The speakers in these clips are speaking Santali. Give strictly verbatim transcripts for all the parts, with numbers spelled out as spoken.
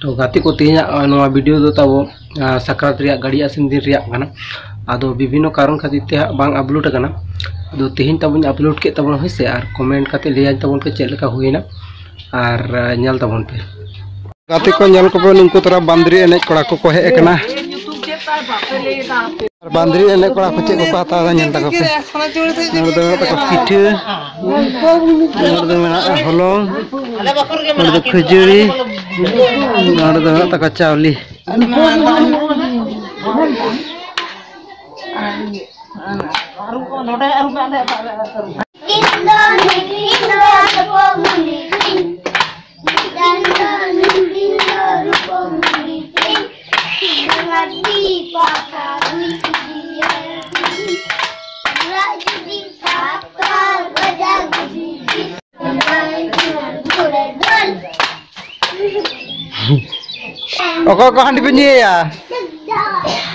ᱛᱚ ᱜᱟᱛᱮ ᱠᱚ, ᱛᱮᱦᱮᱧᱟᱜ, ᱟᱸ, ᱱᱚᱣᱟ ᱵᱷᱤᱰᱤᱭᱳ ᱫᱚ ᱛᱟᱵᱚ, ᱟᱸ, ᱥᱟᱠᱨᱟᱛ ᱨᱮᱭᱟᱜ ᱜᱟᱹᱲᱤ ᱟᱥᱮᱱ ᱫᱤᱱ ᱨᱮᱭᱟᱜ ᱠᱟᱱᱟ᱾ ᱟᱫᱚ ᱵᱤᱵᱷᱤᱱᱱᱚ ᱠᱟᱨᱚᱱ ᱠᱷᱟᱹᱛᱤᱨ ᱛᱮ ᱦᱟᱸᱜ ᱵᱟᱝ ᱟᱯᱞᱳᱰ ᱟᱠᱟᱱᱟ᱾ ᱟᱫᱚ ᱛᱮᱦᱮᱧ ᱛᱟᱵᱚᱧ ᱟᱯᱞᱳᱰ ᱠᱮᱫ ᱛᱟᱵᱚᱱᱟ, ᱦᱳᱭ ᱥᱮ, ᱟᱨ ᱠᱚᱢᱮᱱᱴ ᱠᱟᱛᱮ ᱞᱟᱹᱭᱟᱹᱧ ᱛᱟᱵᱚᱱ ᱯᱮ ᱪᱮᱫ ᱞᱮᱠᱟ ᱦᱩᱭᱮᱱᱟ, ᱟᱨ, ᱟᱸ, ᱧᱮᱞ ᱛᱟᱵᱚᱱ ᱯᱮ᱾ ᱜᱟᱛᱮ ᱠᱚ, ᱧᱮᱞ ᱠᱚᱯᱮ, ᱱᱩᱠᱩ ᱛᱚᱨᱟ ᱵᱟᱸᱫᱽᱨᱤ ᱮᱱᱮᱡ ᱠᱚᱲᱟ ᱠᱚᱠᱚ ᱦᱮᱡ ᱟᱠᱟᱱᱟ᱾ ᱟᱨ ᱵᱟᱸᱫᱽᱨᱤ ᱮᱱᱮᱡ ᱠᱚᱲᱟ ᱠᱚ ᱪᱮᱫ ᱠᱚᱠᱚ ᱦᱟᱛᱟᱣ ᱮᱫᱟ, ᱧᱮᱞ ᱛᱟᱠᱚ ᱯᱮ᱾ ᱱᱚᱰᱮ ᱫᱚ ᱢᱮᱱᱟᱜ ᱛᱟᱠᱚᱣᱟ ᱯᱤᱴᱷᱟᱹ, ᱱᱚᱰᱮ ᱫᱚ ᱢᱮᱱᱟᱜᱼᱟ ᱦᱚᱞᱚᱝ, ᱱᱚᱰᱮ ᱫᱚ ᱠᱷᱟᱹᱡᱟᱹᱲᱤ, ᱱᱚᱰᱮ ᱫᱚ ᱢᱮᱱᱟᱜ ᱛᱟᱠᱚᱣᱟ ᱪᱟᱣᱞᱮ᱾ ᱚᱠᱚᱭ ᱠᱚ ᱦᱟᱺᱰᱤ ᱯᱮ ᱧᱩᱭᱟ?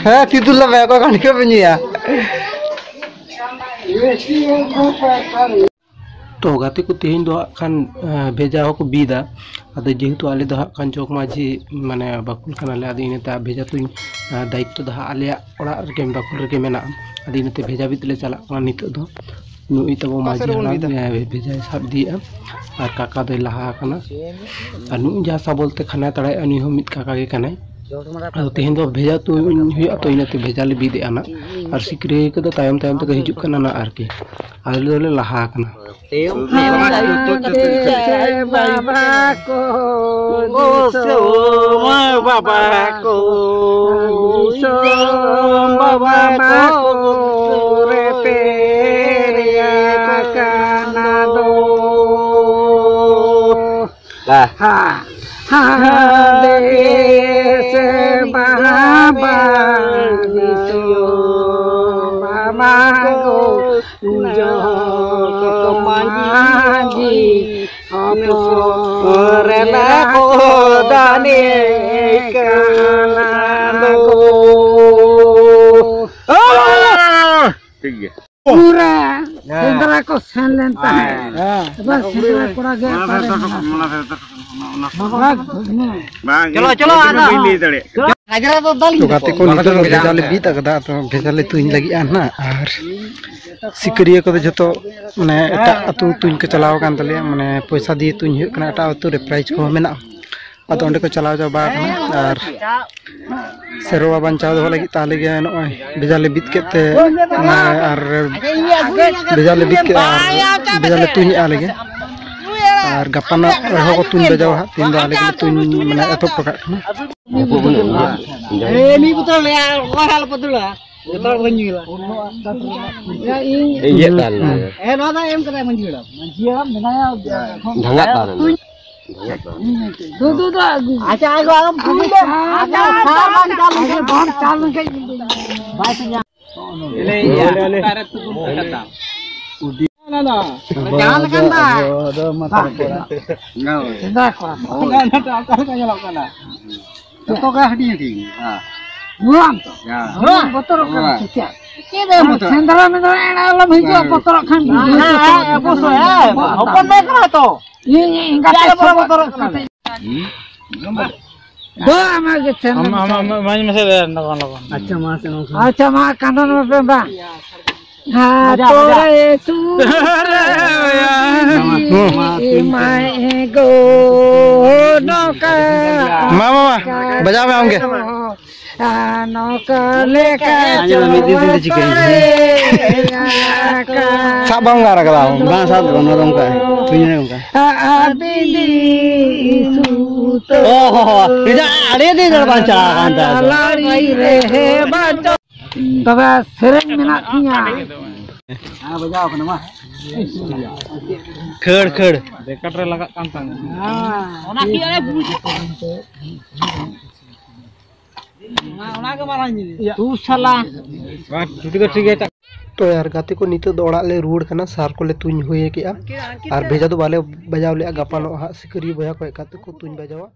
ᱦᱮᱸ, ᱛᱤ ᱫᱩᱞ ᱞᱟᱵᱮ, ᱚᱠᱚᱭ ᱠᱚ ᱦᱟᱺᱰᱤ ᱯᱮ ᱧᱩᱭᱟ? ᱛᱚ ᱜᱟᱛᱮ ᱠᱚ, ᱛᱮᱦᱮᱧ ᱫᱚ ᱦᱟᱸᱜ ᱠᱷᱟᱱ, ᱟᱸ, ᱵᱷᱮᱡᱟ ᱦᱚᱸᱠᱚ ᱵᱤᱫᱟ᱾ ᱟᱫᱚ ᱡᱮᱦᱮᱛᱩ ᱟᱞᱮ ᱫᱚ ᱦᱟᱸᱜ ᱠᱷᱟᱱ ᱡᱚᱜᱽ ᱢᱟᱹᱡᱷᱤ, ᱢᱟᱱᱮ, ᱵᱟᱠᱷᱩᱞ ᱠᱟᱱᱟᱞᱮ, ᱟᱫᱚ ᱤᱱᱟᱹᱛᱮ ᱵᱷᱮᱡᱟ ᱛᱩᱧ, ᱟᱸ, ᱫᱟᱭᱤᱛᱛᱚ ᱫᱚ ᱦᱟᱸᱜ ᱟᱞᱮᱭᱟᱜ ᱚᱲᱟᱜ ᱨᱮᱜᱮ, ᱵᱟᱠᱷᱩᱞ ᱨᱮᱜᱮ ᱢᱮᱱᱟᱜᱼᱟ᱾ ᱟᱫᱚ ᱤᱱᱟᱹᱛᱮ ᱵᱷᱮᱡᱟ ᱵᱤᱫ ᱞᱮ ᱪᱟᱞᱟᱜ ᱠᱟᱱᱟ ᱱᱤᱛᱚᱜ ᱫᱚ᱾ ᱱᱩᱭ ᱛᱟᱵᱚ ᱚᱠᱟ ᱢᱟᱹᱡᱷᱤ ᱥᱮᱫ ᱨᱮᱵᱚᱱ ᱦᱟᱲᱟᱢ, ᱵᱤᱫᱟ? ᱮ, ᱵᱷᱮᱡᱟᱭ ᱥᱟᱵ ᱤᱫᱤᱭᱮᱫᱼᱟ ᱟᱨ ᱠᱟᱠᱟ ᱫᱚᱭ ᱞᱟᱦᱟ ᱟᱠᱟᱱᱟ᱾ ᱟᱨ ᱱᱩᱭ ᱡᱟᱦᱟᱸ ᱥᱟᱵᱚᱞ ᱛᱮ ᱠᱷᱟᱱᱟᱭ ᱛᱟᱲᱟᱭᱮᱫᱼᱟ, ᱱᱩᱭ ᱦᱚᱸ ᱢᱤᱫ ᱠᱟᱠᱟ ᱜᱮ ᱠᱟᱱᱟᱭ᱾ ᱟᱫᱚ ᱛᱮᱦᱮᱧ ᱫᱚ ᱵᱷᱮᱡᱟ ᱛᱩᱧ ᱦᱩᱭᱩᱜᱼᱟ, ᱛᱚ ᱤᱱᱟᱹᱛᱮ ᱵᱷᱮᱡᱟ ᱞᱮ ᱵᱤᱫᱮᱜᱼᱟ ᱱᱟᱜ᱾ ᱟᱨ ᱥᱤᱠᱨᱤᱭᱟᱹ ᱠᱚᱫᱚ ᱛᱟᱭᱚᱢ ᱛᱟᱭᱚᱢ ᱛᱮᱠᱚ ᱦᱤᱡᱩᱜ ᱠᱟᱱᱟ ᱱᱟᱜ ᱟᱨᱠᱤ᱾ ᱟᱞᱮ ᱫᱚᱞᱮ ᱞᱟᱦᱟ ᱟᱠᱟᱱᱟ᱾ ᱵᱟᱵᱟ ᱠᱚ, ᱫᱤᱥᱚᱢ ᱵᱟᱵᱟ ᱠᱚ, ᱫᱤᱥᱚᱢ ᱵᱟᱵᱟ ᱠᱚ, ᱨᱮ ᱯᱮᱨᱮᱡ ᱟᱠᱟᱱᱟ ᱫᱚ᱾ ᱵᱟ᱾ ᱦᱟ-, ᱦᱟᱸᱰᱮ ᱥᱮ ᱵᱟᱵᱟ ᱫᱤᱥᱚᱢ ᱵᱟᱵᱟ ᱜᱚ, ᱡᱚᱜᱽ ᱢᱟᱹᱡᱷᱤ ᱦᱚᱯᱚᱱ ᱨᱮᱱᱟᱜ ᱠᱚ ᱫᱟᱱᱮ ᱠᱟᱱᱟ ᱫᱚ᱾ ᱴᱷᱤᱠ ᱜᱮᱭᱟ᱾ ᱯᱩᱨᱟ ᱦᱮᱸ᱾ ᱥᱮᱸᱫᱽᱨᱟ ᱠᱚ ᱥᱮᱱ ᱞᱮᱱ ᱛᱟᱦᱮᱸᱫ᱾ ᱦᱮᱸ᱾ ᱮᱵᱟᱨ ᱥᱮᱸᱫᱽᱨᱟ ᱠᱚᱲᱟ ᱜᱮ ᱚᱱᱟ ᱫᱚ ᱚᱠᱟᱨᱮ ᱫᱚ ᱢᱮᱱᱟᱜ? ᱚᱱᱟ ᱫᱚ ᱵᱟᱝ, ᱪᱚᱞᱚ, ᱪᱚᱞᱚ, ᱵᱟᱹᱧ ᱞᱟᱹᱭ ᱫᱟᱲᱮᱭᱟᱜ ᱠᱟᱱᱟ᱾ ᱦᱟᱡᱨᱟ ᱫᱚ ᱫᱟᱞᱤᱧ ᱛᱚ ᱜᱟᱛᱮ ᱠᱚ ᱱᱤᱛᱚᱜ ᱫᱚ ᱵᱷᱮᱡᱟ ᱞᱮ ᱵᱤᱫ ᱟᱠᱟᱫᱟ, ᱛᱚ ᱵᱷᱮᱡᱟ ᱞᱮ ᱛᱩᱧ ᱞᱟᱹᱜᱤᱫᱼᱟ ᱱᱟᱦᱟᱜ᱾ ᱟᱨ ᱥᱤᱠᱟᱹᱨᱤᱭᱟᱹ ᱠᱚᱫᱚ ᱡᱷᱚᱛᱚ ᱢᱟᱱᱮ ᱮᱴᱟᱜ ᱟᱹᱛᱩ ᱛᱩᱧ ᱠᱚ ᱪᱟᱞᱟᱣ ᱟᱠᱟᱱ ᱛᱟᱞᱮᱭᱟ, ᱢᱟᱱᱮ ᱯᱚᱭᱥᱟ ᱫᱤᱭᱮ ᱛᱩᱧ ᱦᱩᱭᱩᱜ ᱠᱟᱱᱟ, ᱮᱴᱟᱜ ᱟᱹᱛᱩ ᱨᱮ ᱯᱨᱟᱭᱤᱡᱽ ᱠᱚᱦᱚᱸ ᱢᱮᱱᱟᱜᱼᱟ᱾ ᱟᱫᱚ ᱚᱸᱰᱮ ᱠᱚ ᱪᱟᱞᱟᱣ ᱪᱟᱵᱟ ᱟᱠᱟᱱᱟ᱾ ᱟᱨ ᱥᱮᱨᱣᱟ ᱵᱟᱧᱪᱟᱣ ᱫᱚᱦᱚ ᱞᱟᱹᱜᱤᱫ ᱛᱟᱦᱞᱮ ᱜᱮ ᱱᱚᱜᱼᱚᱭ ᱵᱷᱮᱡᱟ ᱞᱮ ᱵᱤᱫ ᱠᱮᱫ ᱛᱮ, ᱟᱨ ᱵᱷᱮᱡᱟ ᱞᱮ ᱵᱤᱫ ᱠᱮᱫᱟ ᱟᱨ ᱵᱷᱮᱡᱟ ᱞᱮ ᱛᱩᱧᱮᱫᱼᱟ ᱟᱞᱮ ᱜᱮ᱾ ᱟᱨ ᱜᱟᱯᱟ ᱱᱟᱜ ᱨᱮᱦᱚᱸ ᱠᱚ ᱛᱩᱧ ᱵᱟᱡᱟᱣᱟ ᱦᱟᱸᱜ, ᱛᱮᱦᱮᱧ ᱫᱚ ᱟᱞᱮ ᱜᱮᱞᱮ ᱛᱩᱧ ᱢᱟᱱᱮ ᱮᱛᱚᱦᱚᱵ ᱦᱚᱴᱚ ᱠᱟᱜ ᱠᱟᱱᱟ᱾ ᱢᱤᱫ ᱵᱚᱛᱚᱞ ᱞᱟᱹᱭᱟ, ᱚᱱᱟ ᱟᱞᱚᱯᱮ ᱫᱟᱹᱲᱟ᱾ ᱡᱚᱛᱚ ᱦᱚᱲ ᱠᱚ ᱧᱩᱭᱟ᱾ ᱤᱧ ᱤᱭᱟᱹ ᱛᱟᱦᱮᱱ ᱞᱟᱹᱭᱟ᱾ ᱦᱮᱸ, ᱱᱚᱣᱟ ᱫᱚ ᱮᱢ ᱠᱟᱫᱟᱭ ᱢᱟᱹᱡᱷᱤ ᱦᱟᱲᱟᱢ᱾ ᱢᱟᱹᱡᱷᱤ ᱦᱟᱲᱟᱢ ᱢᱮᱱᱟᱭᱟ᱾ ᱫᱷᱟᱸᱜᱟᱜ ᱛᱟᱦᱮᱱ ᱞᱟᱹᱭᱟ᱾ ᱫᱩ, ᱫᱩ, ᱫᱩ, ᱟᱹᱜᱩ᱾ ᱟᱪᱪᱷᱟ, ᱟᱹᱜᱩ, ᱟᱹᱜᱩ, ᱯᱩᱭᱞᱩ᱾ ᱟᱪᱪᱷᱟ, ᱥᱟᱨ ᱵᱟᱝ ᱪᱟᱞ ᱞᱮᱱᱠᱷᱟᱱ᱾ ᱵᱟᱝ ᱪᱟᱞ ᱞᱮᱱᱠᱷᱟᱱ᱾ ᱵᱟᱭ ᱥᱮ ᱧᱟᱢ᱾ ᱤᱞᱮ, ᱤᱭᱟᱹ, ᱚᱠᱟᱨᱮ ᱛᱩᱯᱩᱱ ᱠᱟᱱᱟ? ᱚᱱᱟ ᱫᱚ᱾ ᱡᱟᱦᱟᱸ ᱞᱮᱠᱟᱱ ᱫᱟᱜ᱾ ᱥᱮᱸᱫᱽᱨᱟ ᱠᱚᱲᱟ᱾ ᱚᱱᱟ ᱫᱚ ᱚᱠᱟ ᱞᱮᱠᱟ ᱧᱮᱞᱚᱜ ᱠᱟᱱᱟ? ᱡᱚᱛᱚ ᱜᱮ ᱦᱟᱹᱴᱤᱧ ᱦᱟᱹᱴᱤᱧ᱾ ᱦᱮᱸ᱾ ᱱᱚᱣᱟᱢ ᱛᱚ? ᱦᱮᱸ᱾ ᱱᱚᱣᱟᱢ ᱵᱚᱛᱚᱨᱚᱜ ᱠᱟᱱᱟ ᱥᱮ ᱪᱮᱫ? ᱪᱮᱫ ᱮᱢ ᱵᱚᱛᱚᱨᱚᱜ? ᱥᱮᱸᱫᱽᱨᱟ ᱢᱮᱸᱫᱽᱨᱟ ᱮᱲᱟ ᱟᱞᱚᱢ ᱦᱤᱡᱩᱜᱼᱟ, ᱦᱮᱸ᱾ ᱵᱚᱛᱚᱨᱚᱜ ᱠᱷᱟᱱ᱾ ᱦᱮᱸ, ᱦᱮᱸ, ᱚᱵᱚᱥᱥᱳᱭ, ᱦᱮᱸ᱾ ᱦᱚᱯᱚᱱ ᱵᱮᱴ ᱠᱟᱱᱟ ᱛᱚ᱾ ᱤᱧ ᱮᱸᱜᱟᱛ ᱪᱮᱫ ᱮ ᱵᱚᱛᱚᱨᱚᱜ ᱠᱟᱱᱟ? ᱫᱚ ᱟᱢᱟᱜ ᱜᱮ ᱪᱮᱱᱮᱞ ᱟᱢ, ᱟᱢ, ᱟᱢ, ᱢᱟᱧ ᱢᱮᱥᱮᱡ ᱫᱟ ᱞᱚᱜᱚᱱ, ᱞᱚᱜᱚᱱ᱾ ᱟᱪᱪᱷᱟ, ᱢᱟ ᱥᱮ, ᱢᱟ ᱥᱮ᱾ ᱟᱪᱪᱷᱟ, ᱢᱟ ᱠᱟᱸᱰᱚᱱ ᱢᱮ ᱯᱮ, ᱵᱟ᱾ ᱦᱟ, ᱵᱟᱡᱟ, ᱵᱟᱡᱟ᱾ ᱛᱚᱨᱮ ᱥᱩ ᱢᱟ, ᱢᱟ, ᱢᱟᱭ ᱜᱚ ᱱᱚᱠᱟ ᱢᱟ, ᱢᱟ, ᱢᱟ, ᱵᱟᱡᱟᱣ ᱢᱮ ᱟᱢ ᱜᱮ᱾ ᱟ, ᱱᱚᱠᱟ ᱞᱮᱠᱟ ᱟᱸᱡᱚᱢ ᱢᱮ, ᱢᱤᱫ ᱫᱤᱱ ᱫᱚ ᱪᱤᱠᱟᱹᱭᱮᱱᱟ? ᱥᱟᱵ ᱵᱟᱢ ᱜᱟᱱ ᱟᱠᱟᱫᱟ ᱟᱢ᱾ ᱵᱟᱝ ᱥᱟᱵ ᱫᱚ, ᱱᱚᱣᱟ ᱫᱚ ᱚᱱᱠᱟ, ᱛᱩᱧ ᱚᱱᱠᱟ᱾ ᱟ, ᱟ, ᱵᱤᱞᱤ ᱥᱩᱛᱟᱹᱢ᱾ ᱚ ᱦᱚ ᱦᱚ, ᱮᱴᱟᱜ ᱟᱲᱮ ᱫᱚ ᱤᱧ ᱫᱚ ᱵᱟᱧᱪᱟᱣ ᱟᱠᱟᱱ ᱛᱟᱦᱮᱸᱫ᱾ ᱞᱟᱲᱤ ᱨᱮ ᱵᱟᱧᱪᱟᱣ᱾ ᱛᱚᱵᱮ ᱥᱮᱨᱮᱧ ᱢᱮᱱᱟᱜ ᱛᱤᱧᱟ᱾ ᱦᱮᱸ, ᱵᱟᱡᱟᱣ ᱠᱟᱱᱟ, ᱢᱟ᱾ ᱠᱷᱟᱹᱲ, ᱠᱷᱟᱹᱲ᱾ ᱨᱮᱠᱚᱨᱰ ᱨᱮ ᱞᱟᱜᱟᱜ ᱠᱟᱱ ᱛᱟᱢᱟ᱾ ᱦᱮᱸ᱾ ᱚᱱᱟ ᱠᱤ ᱟᱞᱮ ᱵᱩᱡᱽ ᱚᱱᱟ, ᱚᱱᱟ ᱜᱮ ᱢᱟᱨᱟᱝ ᱡᱤᱱᱤᱥ᱾ ᱤᱭᱟᱹ᱾ ᱛᱩ ᱥᱟᱞᱟ᱾ ᱵᱟᱝ, ᱪᱷᱩᱴᱤ ᱫᱚ ᱴᱷᱤᱠ ᱜᱮᱭᱟ᱾ ᱛᱚ ᱭᱟᱨ ᱜᱟᱛᱮ ᱠᱚ, ᱱᱤᱛᱚᱜ ᱫᱚ ᱚᱲᱟᱜ ᱞᱮ ᱨᱩᱣᱟᱹᱲ ᱠᱟᱱᱟ, ᱥᱟᱨ ᱠᱚᱞᱮ ᱛᱩᱧ ᱦᱩᱭ ᱠᱮᱜᱼᱟ, ᱟᱨ ᱵᱷᱮᱡᱟ ᱫᱚ ᱵᱟᱞᱮ ᱵᱟᱡᱟᱣ ᱞᱮᱜᱼᱟ᱾ ᱜᱟᱯᱟ ᱱᱚᱜ ᱦᱟᱸᱜ ᱥᱤᱠᱟᱹᱨᱤᱭᱟᱹ ᱵᱚᱭᱦᱟ ᱠᱚ ᱦᱮᱡ ᱠᱟᱛᱮ ᱠᱚ ᱛᱩᱧ ᱵᱟᱡᱟᱣᱟ᱾